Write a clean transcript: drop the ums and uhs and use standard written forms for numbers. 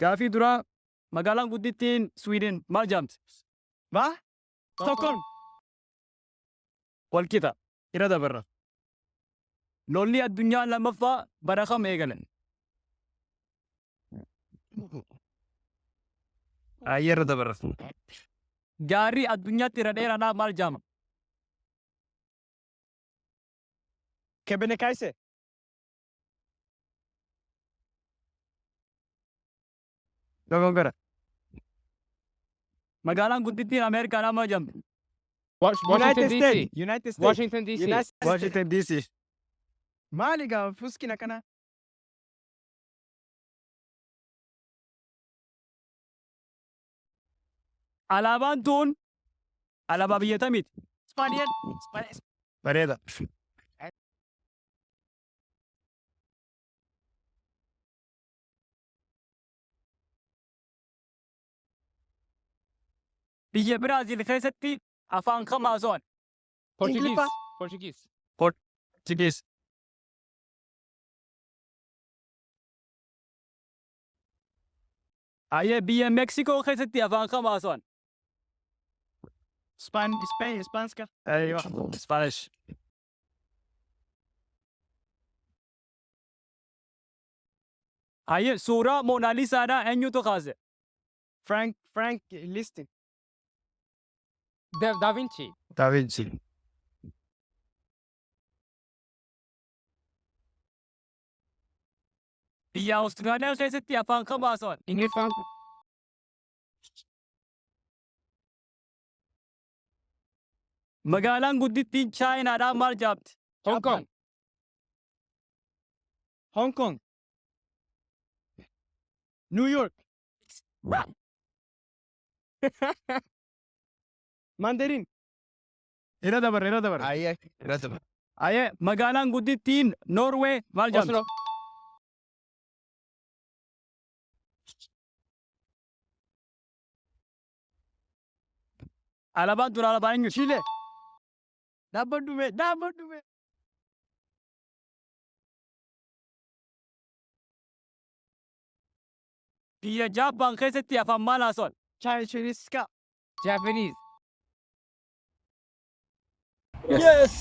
Gaafii duraa magaalaan guddittiin Sweden maal jedhamti? Maa? Stockholm. Walqixa. Irra dabarra. Lolli addunyaa lammaffaa bara kam eegale? Ayyee irra dabarra. Gaarri addunyaatti irra dheeraadhaa maal jedhama? Kebnekaise. Dogongora. Magaalaan guddittiin Ameerikaadhaa maal jedhamti? Washington United DC. States. United States. Washington DC. United States. Washington DC. Maali gaa fuskiin akkanaa? Alaabaan tun alaabaa biyya tamiiti? Spaaniyaan. Bareeda. Biyya Biraazil keessatti afaan kam haasa'an? Portuguese. Ingiliffa. Portuguese. Portuguese. Ayyee biyya Meeksikoo keessatti afaan kam haasa'an? Span, Spain, Spanska. Aywa. Spanish. Ayyee suuraa Moonaaliisaadhaa eenyutu kaase? Frank, Frank Listin. Da Vinci. Da Vinci. Biyya Awustiraaliyaa keessatti afaan kam haasa'an? Ingiliffa. Magaalaan guddittiin Chaayinaadhaa maal jedhamti? Hong Kong. Hong Kong. New York. Mandarin. Irra dabarre, irra dabarre. Ayyee. Irra dabarre. Ayyee magaalaan guddittiin Noorwee maal jedhamti? Oslo. Alaabaan tun alaabaa eenyuti? Chile. Dhaabbadhu mee, dhaabbadhu mee. Biyya Jaappaan keessatti afaan maal haasa'an? Chinese. Japanese. Yes.